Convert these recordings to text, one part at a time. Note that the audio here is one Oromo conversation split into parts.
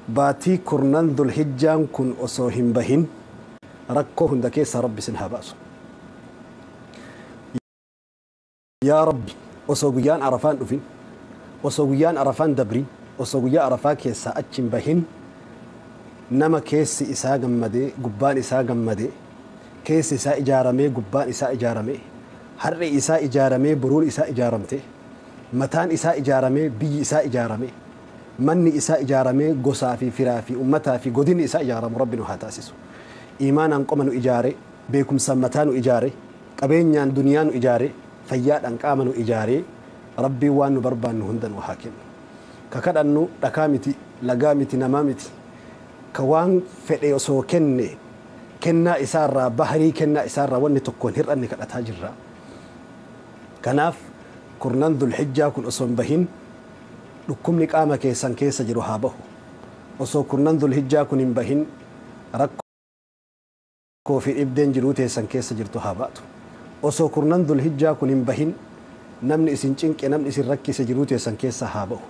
Baatii kurnan Dhulhijjaan kun osoo hin bahin rakkoo hunda keessaa Rabbi isin haa baasu. Yaa Rabbi, osoo guyyaan Arafaan dhufin, osoo guyyaan Arafaan dabrin, osoo guyyaa Arafaa keessaa achi hin bahin, nama keessi isaa gammadee gubbaan isaa gammadee, keessi isaa ijaaramee gubbaan isaa ijaaramee, har'i isaa ijaaramee boruun isaa ijaaramte, mataan isaa ijaaramee biyyi isaa ijaaramee, manni isaa ijaaramee gosaa fi firaa fi ummataa fi godinni isaa ijaaramu Rabbi nu haa taasisu. Iimaanaan qoma nu ijaare, beekumsaan mataa nu ijaare, qabeenyaan duniyaa nu ijaare, fayyaadhaan qaama nu ijaare, Rabbiin waan nu barbaannu hunda nu haa kennu. Ka kadhannu dhakaa miti, lagaa miti, namaa miti. Ka waan fedhe osoo kenne kennaa isaarraa baharii kennaa isaarraa wanni tokko hin hir'anne kadhataa jirra. Kanaaf kurnan Dhulhijjaa kun osoo hin bahin dhukkubni qaama keessan keessa jiru haa bahu. Osoo kurnan Dhulhijjaa kun hin bahin rakkoo fi dhibdeen jiruu teessan keessa jirtu haa baatu. Osoo kurnan Dhulhijjaa kun hin bahin namni isin cinqe, namni isin rakkise jiruu teessan keessa haa bahu.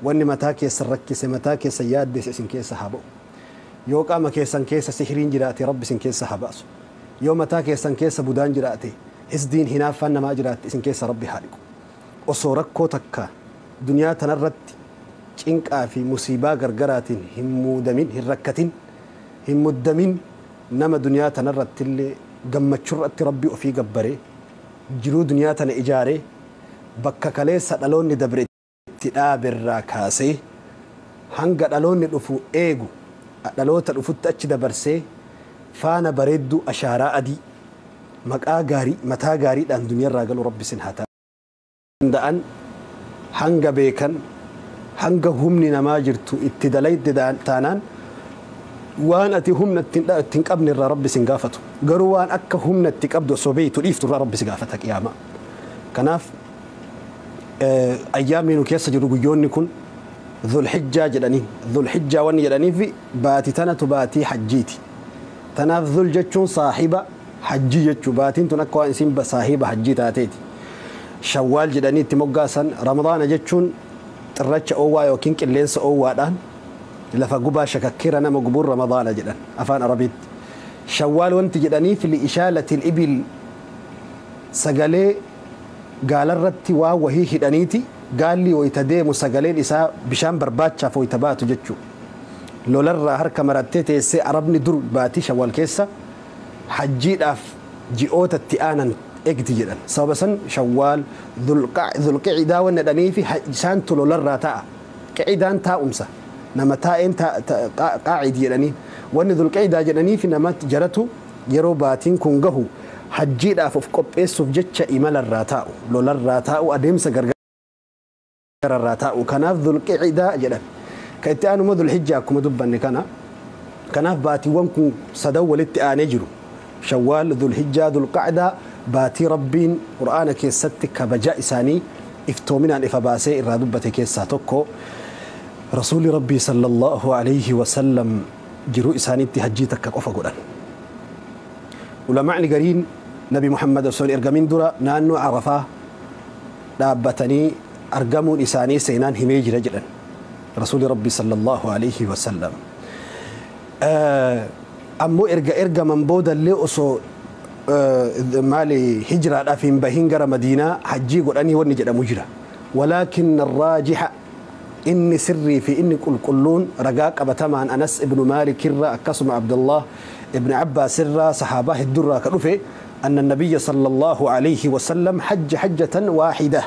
Wanni mataa keessan rakkise, mataa keessan yaaddese isin keessa haa bahu. Yoo qaama keessan keessa sihiriin jiraate Rabbi isin keessa haa baasu. Yoo mataa keessan keessa budaan jiraate, hisdiin hinaaffaan namaa jiraatte isin keessa Rabbi haa dhiqu. Osoo rakkoo takka duniyaa tanarratti cinqaa fi musiibaa gargaraatiin hin muudamin, hin rakkatin, hin muddamin, nama duniyaa tanarratti illee gammachurratti Rabbi ofii gabbaree jiruu duniyaa tana ijaaree bakka kaleessa dhaloonni dabre itti dhaaberraa kaasee hanga dhaloonni dhufu eegu, dhaloota dhufutti achi dabarsee faana bareedduu ashaaraa adii maqaa gaarii mataa gaariidhaan duniyaarraa galu Rabbi isin haa danda'an. Hanga beekan, hanga humni namaa jirtu itti dalayde taanaan waan ati humna ittiin qabne irraa Rabbi sin gaafatu. Garuu waan akka humna itti qabdu osoo beeytu dhiiftu irraa Rabbi si gaafata qiyaamaa. Kanaaf ayyaamni nu keessa jiru guyyoonni kun Dhulhijjaa jedhanii, Dhulhijjaa wanni jedhaniif baatii tanatu baatii hajjiiti. Tanaaf Dhul jechuun saahiba hajjii jechuu, baatiin tun akka waan isin saahiba hajjii taateeti. Shawwaal jedhanii itti moggaasan. Ramadaana jechuun xirracha oowwaa yookiin qilleensa oowwaadhaan lafa gubaa shakakkeera nama gubuun Ramadaana jedhan afaan Arabiitti. Shawwaal wanti jedhaniif li'ishaalatil ibil, sagalee gaalarratti waan wahii hidhaniiti gaalli wayita deemu sagaleen isaa bishaan barbaachaaf wayita baatu jechuu. Lolarraa harka marattee teessee Arabni dur baatii Shawwaal keessa hajjiidhaaf ji'oota itti aanan eegdi jedhan. Sababa san Shawwaal Dhulqicidaa wanni jedhaniifi isaantu lolarraa taa'a. Qicidaan taa'umsa. Nama taa'een qaacidi jedhanii. Wanni Dhulqicidaa jedhaniifi nama jaratu yeroo baatiin kun gahu hajjiidhaaf of qopheessuuf jecha imalarraa taa'u, lolarraa taa'u, adeemsa gargararraa taa'u. Kanaaf Dhulqicidaa jedhan. Ka itti aanuma Dhulhijjaa akkuma dubbanne kana. Kanaaf baatiiwwan kun sadan walitti aanee jiru. Shawwaal, Dhulhijjaa, Dhulqacdaa baatii Rabbiin Qur'aana keessatti kabaja isaanii iftoominaan ifa baasee irraa dubbate keessaa tokko. Rasuulli Rabbii sallallahu alayhi wa sallam jiruu isaaniitti hajjii takka qofa godhan. Ulamaa'ni gariin Nabi Muhammad osoo hin ergamin dura naannoo Arafaa dhaabbatanii argamuun isaanii seenaan himee jira jedhan. Rasuulli Rabbii sallallahu alayhi wa sallam. Ammoo erga ergaman boodallee osoo maali hijraadhaaf hin bahin gara Madiinaa hajjii godhanii wanni jedhamu jira. Walaakin arraajiha, inni sirrii fi inni qulqulluun ragaa qabatamaan Anas ibnu Maalik irraa akkasuma Abdullah ibn Abbaas irraa sahaabaa hedduurraa ka dhufe أن النبي صلى الله عليه وسلم حج حجة واحدة،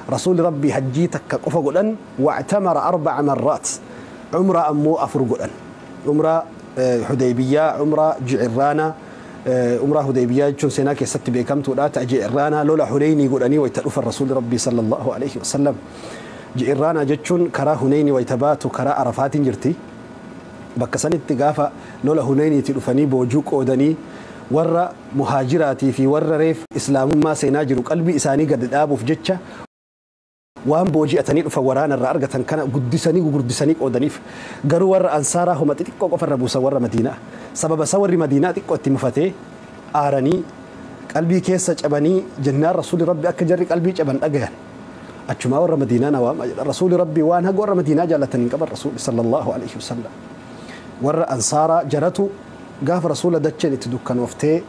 رسول ربي حجي تك قفا قدن، واعتمر 4 مرات، عمرة أمو أفر قدن، عمرة حديبية، عمرة جعرانة، عمرة حديبية جون سيناك ست بكم تقول جعرانة لولا حنيني قدني ويتلف الرسول ربي صلى الله عليه وسلم. جعرانة جتشون كرا هنيني ويتبات كرا عرفات جرتي بكسن التقافة لولا هنيني تلفني بوجوك أودني ورا مهاجراتي في ورا ريف إسلام ما سيناجر قلبي إساني قد دابو في جتشة وان بوجي أتني فورانا الرأرقة كان قدسني وقدسني أودنيف قالوا ورا أنصارا هم تيكو قفر ربوسا ورا مدينة سبب سور مدينة تيكو تمفتي آرني قلبي كيسة جبني جنار رسول ربي أكجر قلبي جبن أجهن Achumaa warra Madiinaa na waama jedha. Rasuuli Rabbii waan haga warra Madiinaa jaallataniin qaban Rasuuli sallallahu alaihi wasallam. Warra Ansaaraa jaratu gaafa Rasuula dacheen itti dukkanooftee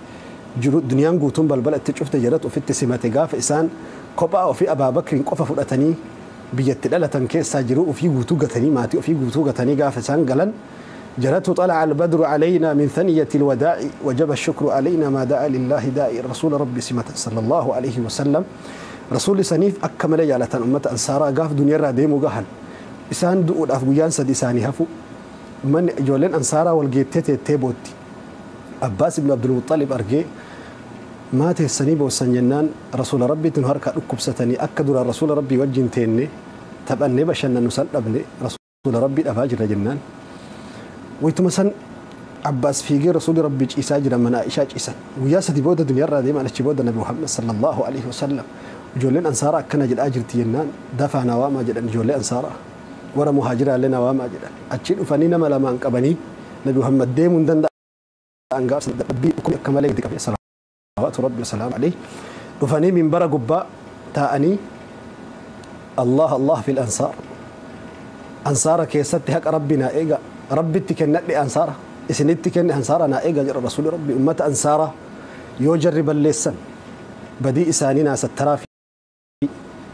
jiru duniyaan guutuun balbala itti cufte jaratu ofitti simate gaafa isaan kophaa ofii Abaa Bakriin qofa fudhatanii biyyatti dhalatan keessaa jiruu ofii guutuu gatanii maatii ofii guutuu gatanii gaafa isaan galan jaratu طلع البدر علينا من ثنية الوداع وجب الشكر علينا ما دعا لله داعي. رسول ربي سمة صلى الله عليه وسلم. رسول سنيف أكمل جالة أمة أنصارا قاف دنيا را ديمو قهن إسان دؤود أفقيان سد إساني هفو من جولين أنصارا والجيتة تيبوتي عباس بن عبد المطلب أرجي ما تهسني بوسن رسول ربي تنهار كأكب ستني أكدوا رسول ربي وجنتيني تبقى بشان نسال أبني رسول ربي أفاجر جنان ويتمسن عباس فيجي رسول ربي إيسا جرا من عائشة إيسا ويا سدي بودة دنيا را ديما على بودة النبي محمد صلى الله عليه وسلم. جولين أنصارا كان جل أجر تينان دفع نواما جل جولين أنصارا ورا مهاجرة لنا واما جل أتشيل فنينا ما لما أنقبني نبي محمد ديم دند أنقاص ربي كمال يدك صلوات ربي وسلام عليه. وفني من برا قبا تاني الله الله في الأنصار أنصارا كيست هك ربنا إيجا ربي تكنت لي أنصارا إسنت كن أنصارا نا إيجا رسول ربي أمة أنصارا يجرب اللسان بدي إسانينا سترافي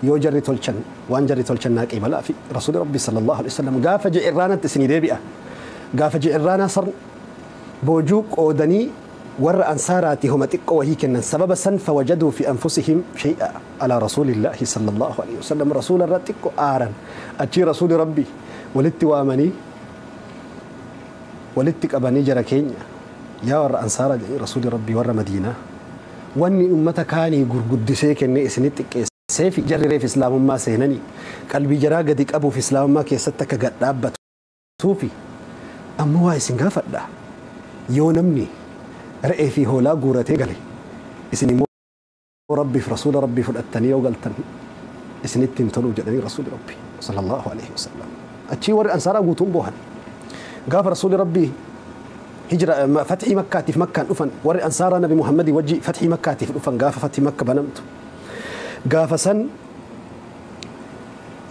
يجري تولشن وانجري تولشن ناك إبلا في رسول ربي صلى الله عليه وسلم. قاف جئرانا تسني ديبئة قاف جئرانا صر بوجوك أودني ور أنصاراتي هم تقوى وهي كنا سبب سن فوجدوا في أنفسهم شيئا على رسول الله صلى الله عليه وسلم. رسول الرتق آرا أتي رسول ربي ولدت وامني ولدتك أباني جركين يا ور أنصار رسول ربي ور مدينة واني أمتك كاني قدسيك إني إسنتك سيف جري في إسلام ما سينني قلبي جرا قدك أبو في إسلام ما كيستك قد أبت توفي أما واي سنغافت ده يونمني رأي في هولا قورتي قالي إسني مو ربي في رسول ربي في الأتنية وقالتني إسني تنتلو جدني رسول ربي صلى الله عليه وسلم. أتشي ور أنصار قوتون بوهن قاف رسول ربي هجرة فتح مكة في مكة أفن ور أنصار نبي محمد وجي فتح مكة في أفن قاف فتح مكة بنمت قاف سن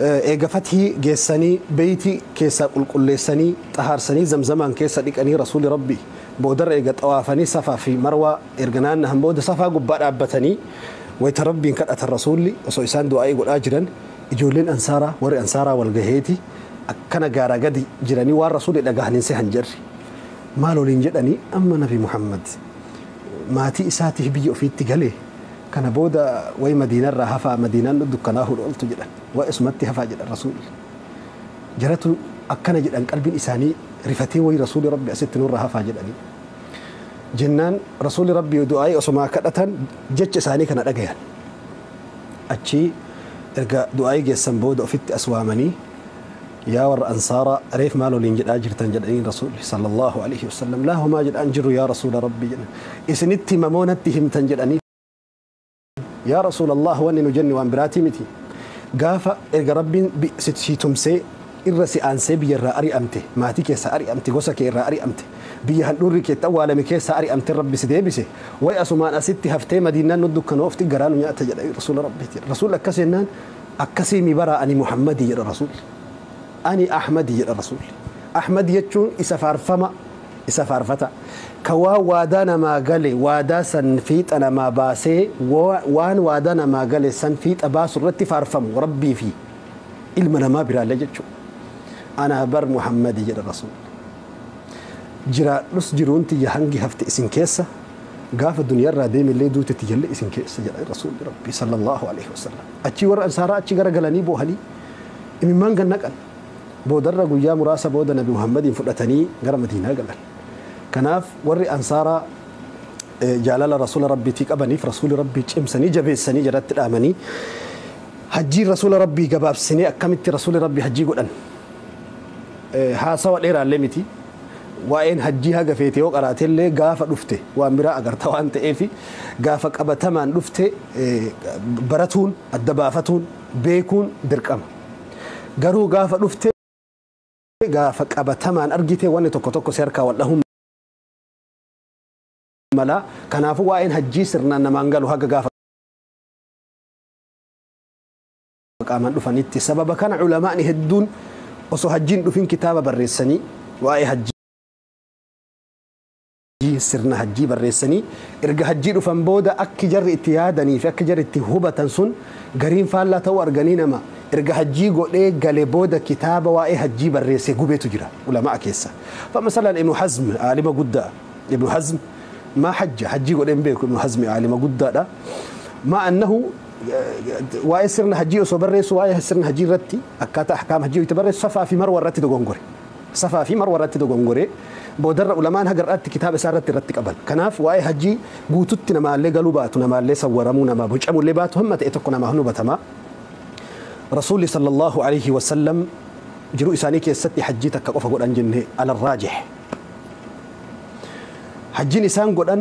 إيجا فتحي جيساني بيتي كيسا قلقليساني طهارساني زمزمان كيسا ديك أني رسول ربي بودر إيجا طوافني صفا في مروة إرجنان هم بود صفا قبار أبتني ويتربي كرأة الرسول لي وصو إسان دعائي قل أجرا يجولين أنصارا ور أنصارا والجهيتي أكنا جارا جدي جراني وار رسول إلى جهنم سهن جري مالو لينجدني أما نبي محمد ما تي إساته بيجو في التجلي كان بودا وي مدينة رهفا مدينة دكناه قلت جدا واسمتي هفا جدا الرسول جرته أكنا جدا قلبي إساني رفتي وي رسول ربي أست نور رهفا جدا جنان رسول ربي دعائي أسمع كأتن جت إساني كان أجيان أتشي إرجع دعائي جسم بود أفت أسوامني يا ور أنصار ريف مالو لينجد أجر تنجدين رسول صلى الله عليه وسلم لا هما جد أنجر يا رسول ربي إسنتي ممونتهم تنجدني يا رسول الله واني نجني وان براتي متي قافة إرجع ربي ستشيتم سي إرسي أنسي بيرا أري أمتي ما تيجي سأري أمتي غسك إرا أري أمتي بيها نوري كي توا لم كي سأري أمتي ربي سديبسي ويأسمان أستي هفتي مدينة ندك نوفتي جران يأتي رسول ربي رسول أكسينان أكسي مبرا أني محمدي يا رسول أني أحمدي يا رسول أحمد يجون إسفار فما إسفار فتا كوا وادانا ما قالي وادا سنفيت أنا ما باسي وان وادانا ما قالي سنفيت أباس الرتي فارفم وربي في إلمنا ما برا لجتشو أنا بر محمدي يا رسول جرا نص جرونتي يهنجي هفت إسن كيسة قاف الدنيا راديم اللي دوت تجلي إسن كيسة جرا رسول ربي صلى الله عليه وسلم أتشي ور أنصارا أتشي غرا قلني بوهلي إمي ما نقل بودر قويا مراسة بود نبي محمد فلتني غرا مدينة قال كناف وري أنصارا جلال رسول ربي تيك أبني في رسول ربي تمسني جبي سني جرت الأمني هجي رسول ربي جباب سني أكملت رسول ربي هجي قلن ها سوى الإيران لمتي وإن هجيها قفيتي وقرأت اللي قافة رفته وأمرا أقرتها وأنت إيفي قافة أبتمان رفته برتون الدبافتون بيكون دركم قرو قافة رفته قافة أبتمان أرجيته وأني توكو توكو سيركا ولهم ملا كنافو وإن هجي سرنا نمانجلو هاجا قافة Qaamaan dhufanitti sababa kana culamaani hedduun osoo hajjiin dhufin kitaaba barreessanii waa'ee hajjii sirna hajjii barreessanii erga hajjii dhufan booda akki jarri itti yaadanii fi akki jarri itti hubatan sun gariin faallaa ta'uu arganii nama erga hajjii godhee gale booda kitaaba waa'ee hajjii barreessee gubeetu jira ulamaa keessa. Famasalan Ibnu Hazm aalima guddaa Ibnu Hazm ما حج حجي godheen beeku Ibnu Hazm aalima guddaadha. Ma annahu waa'ee sirna hajjii osoo barreessu waa'ee sirna hajjii irratti akkaataa ahkaam hajjii itti barreessu Safaa fi Marwa irratti dogongore. Safaa fi Marwa irratti dogongore boodarra ulamaan haga irratti kitaaba isaa irratti qaban. Kanaaf waa'ee hajjii guututti namaallee galuu baatu namaallee sawwaramuu namaa bocamullee baatu hamma ta'e tokko namaa hubatama. Rasuulli sallallahu alaihi wasallam jiruu isaanii keessatti hajjii takka qofa godhan jenne alarraajih. Hajjiin isaan godhan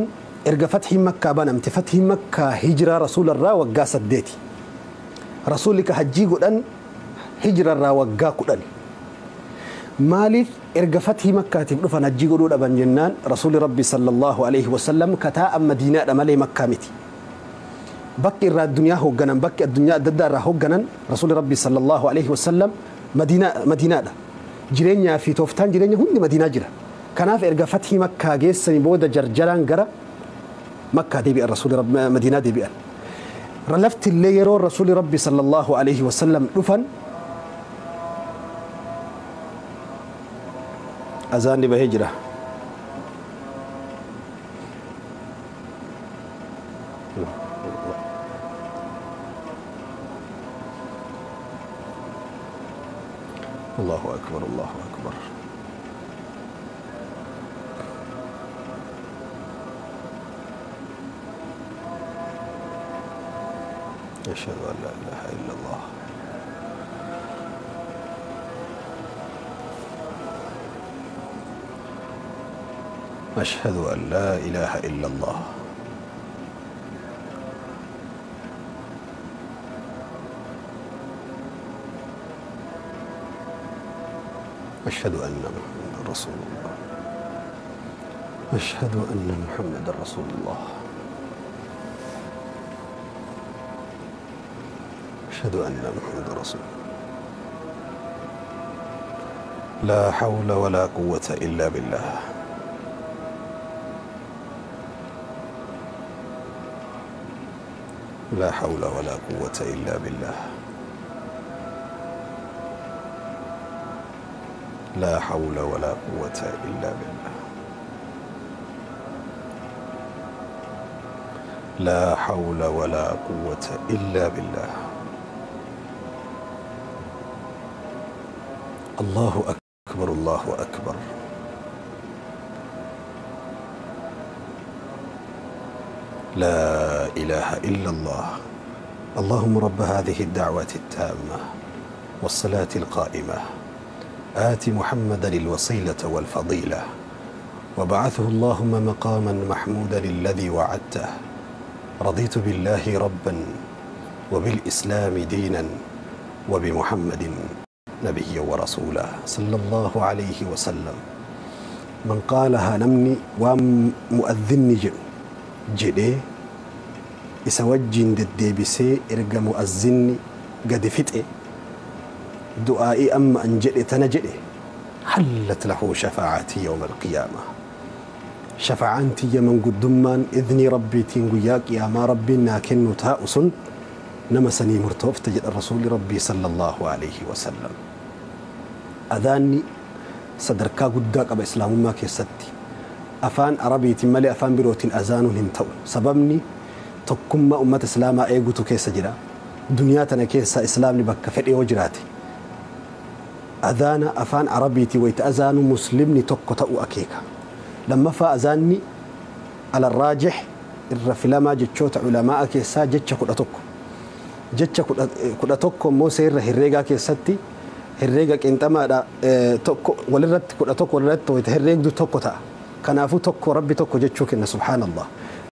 erga fathii Makkaa banamte fathii Makkaa hijiraa rasuularraa waggaa 8. Rasuulli ka hajjii godhan hijirarraa waggaa 10. Maaliif erga fathii Makkaatiif dhufan hajjii godhuu dhaban jennaan rasuulli Rabbi sallallahu alaihi wasallam kataa'an Madiinaadha malee Makkaa miti. Bakki irraa addunyaa hoogganan bakki addunyaa adda addaa irraa hoogganan rasuulli Rabbi sallallahu alaihi wasallam Madiinaadha. Jireenyaa fi tooftaan jireenya hundi Madiinaa jira. Kanaaf erga fathii Makkaa geessanii booda jarjaraan gara Makkaa deebi'an rasuulli Rabbi Madiinaa deebi'an. Lafti illee yeroo rasuulli Rabbi sallallahu alaihi wasallam dhufan azaanni bahee jira. Allahu akbar Allahu akbar. أشهد أن لا إله إلا الله. أشهد أن لا إله إلا الله. أشهد أن محمد رسول الله. أشهد أن محمد رسول الله. أشهد أن محمد رسول الله. لا حول ولا قوة إلا بالله. لا حول ولا قوة إلا بالله. لا حول ولا قوة إلا بالله. لا حول ولا قوة إلا بالله. الله أكبر الله أكبر. لا إله إلا الله. اللهم رب هذه الدعوة التامة والصلاة القائمة آت محمدا الوسيلة والفضيلة وبعثه اللهم مقاما محمودا الذي وعدته. رضيت بالله ربا وبالإسلام دينا وبمحمد نبيا ورسولا صلى الله عليه وسلم. من قالها نمني ومؤذن جدي إسوجين دديبسي إرجع مؤذن قد فتئ دعائي أما أن جدي تنجدي حلت له شفاعتي يوم القيامة. شفاعتي من قدمان إذني ربي تنقياك يا ما ربي ناكن تاؤس نمسني مرتوف تجد الرسول ربي صلى الله عليه وسلم. أذاني صدركا قداك أبا إسلام ما كيستي أفان عربي تملي أفان بروتين أذان هنتو سببني تكما أمة إسلاما إيغوتو كيس جرا دنياتنا كيس إسلام لبكة في وجراتي أذان أفان عربي ويتأذان مسلمني تقطأ أكيكا لما فأذاني على الراجح الرفلما جتشوت علماء كيسا جتش كل jecha 11 immoo seerra herreegaa keessatti herreega qinxamaadha tokko walirratti 11 walirratti wayita herreegdu tokko ta'a. Kanaafuu tokko rabbi tokko jechuu kenna subhaanallah.